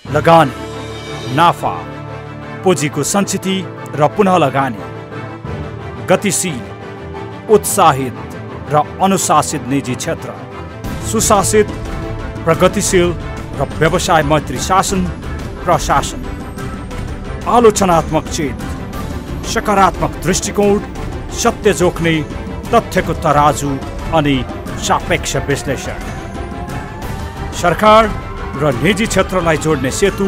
लगानी, नाफा, पुँजीको सञ्चिति र पुनः लगानी, गतिशील, उत्साहित र अनुशासित निजी क्षेत्र, सुशासित, प्रगतिशील र व्यवसाय मैत्री शासन प्रशासन, आलोचनात्मक चेत, सकारात्मक दृष्टिकोण, सत्य जोख्ने, तथ्यको तराजु अनि सापेक्ष विश्लेषण, सरकार र निजी क्षेत्रलाई जोड्ने सेतु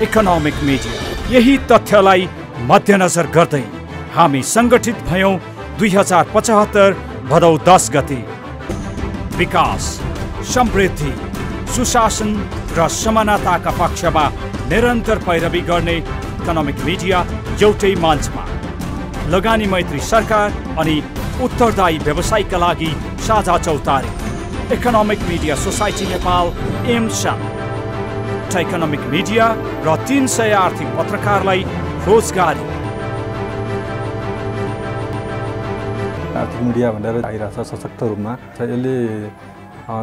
इकोनोमिक मिडिया। यही तथ्यलाई मध्यनजर गर्दै हामी सङ्गठित भयौं 2075 भदौ 10 गते। विकास, समृद्धि, सुशासन र समानताका पक्षमा निरन्तर पैरवी गर्ने इकोनोमिक मिडिया एउटै मञ्चमा। लगानी मैत्री सरकार अनि उत्तरदायी व्यवसायका लागि साझा चौतारी। इकोनोमिक मिडिया सोसाइटी नेपाल एमसा। इकोनोमिक मिडिया र 300 आर्थिक पत्रकारलाई रोजगारी। आर्थिक मिडिया भनेर आइरहेछ सशक्त रूपमा। यसले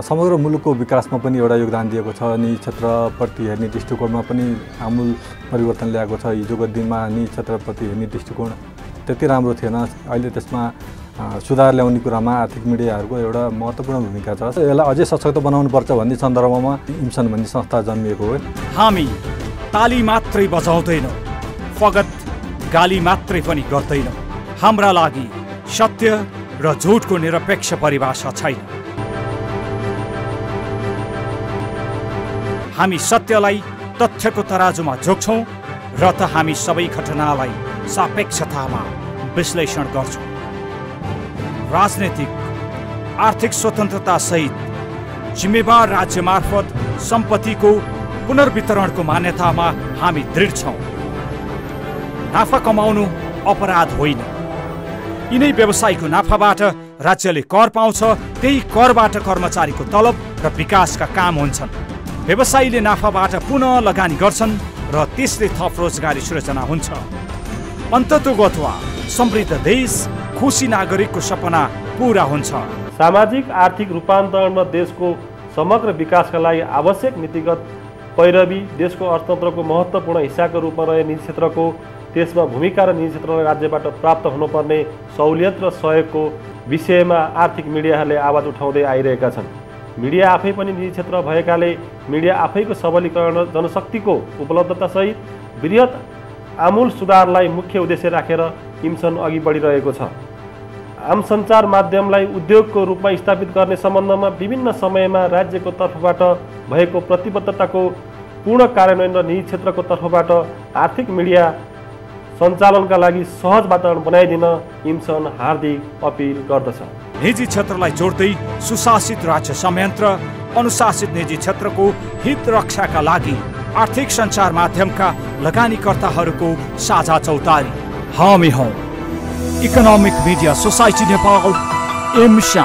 समग्र मुलुकको विकासमा पनि एउटा योगदान दिएको छ। निजी क्षेत्रप्रति हेर्ने दृष्टिकोणमा पनि आमूल परिवर्तन ल्याएको छ। हिजोको दिनमा निजी क्षेत्रप्रति हेर्ने दृष्टिकोण त्यति राम्रो थिएन। अहिले त्यसमा सुधार ल्याउने कुरामा आर्थिक मिडियाहरूको एउटा महत्त्वपूर्ण भूमिका छ। यसलाई अझै सशक्त बनाउनुपर्छ भन्ने सन्दर्भमा इम्सन भन्ने संस्था जन्मिएको हो। हामी ताली मात्रै बजाउँदैनौँ, फगत गाली मात्रै पनि गर्दैनौँ। हाम्रा लागि सत्य र झुटको निरपेक्ष परिभाषा छैन। हामी सत्यलाई तथ्यको तराजुमा जोख्छौँ र त हामी सबै घटनालाई सापेक्षतामा विश्लेषण गर्छौँ। राजनीतिक, आर्थिक स्वतन्त्रता सहित जिम्मेवार राज्य मार्फत सम्पत्तिको पुनर्वितरणको मान्यतामा हामी दृढ छौँ। नाफा कमाउनु अपराध होइन। यिनै व्यवसायको नाफाबाट राज्यले कर पाउँछ। त्यही करबाट कर्मचारीको तलब र विकासका काम हुन्छन्। व्यवसायीले नाफाबाट पुनः लगानी गर्छन् र त्यसले थप रोजगारी सृजना हुन्छ। अन्ततोगतवा समृद्ध देश, खुशी नागरिकको सपना पूरा हुन्छ। सामाजिक आर्थिक रूपान्तरणमा देशको समग्र विकासका लागि आवश्यक नीतिगत पैरवी, देशको अर्थतन्त्रको महत्त्वपूर्ण हिस्साको रूपमा रहे निजी क्षेत्रको त्यसमा भूमिका र निजी क्षेत्रलाई राज्यबाट प्राप्त हुनुपर्ने सहुलियत र सहयोगको विषयमा आर्थिक मिडियाहरूले आवाज उठाउँदै आइरहेका छन्। मिडिया आफै पनि निजी क्षेत्र भएकाले मिडिया आफैको सबलीकरण र जनशक्तिको उपलब्धतासहित बृहत आमूल सुधारलाई मुख्य उद्देश्य राखेर इम्सन अघि बढिरहेको छ। आम सञ्चार माध्यमलाई उद्योगको रूपमा स्थापित गर्ने सम्बन्धमा विभिन्न समयमा राज्यको तर्फबाट भएको प्रतिबद्धताको पूर्ण कार्यान्वयन र निजी क्षेत्रको तर्फबाट आर्थिक मिडिया सञ्चालनका लागि सहज वातावरण बनाइदिन इम्सन हार्दिक अपिल गर्दछ। निजी क्षेत्रलाई जोड्दै सुशासित राज्य संयन्त्र, अनुशासित निजी क्षेत्रको हित रक्षाका लागि आर्थिक सञ्चार माध्यमका लगानीकर्ताहरूको साझा चौतारी। हामी हौं इकोनोमिक मिडिया सोसाइटी नेपाल एमसा।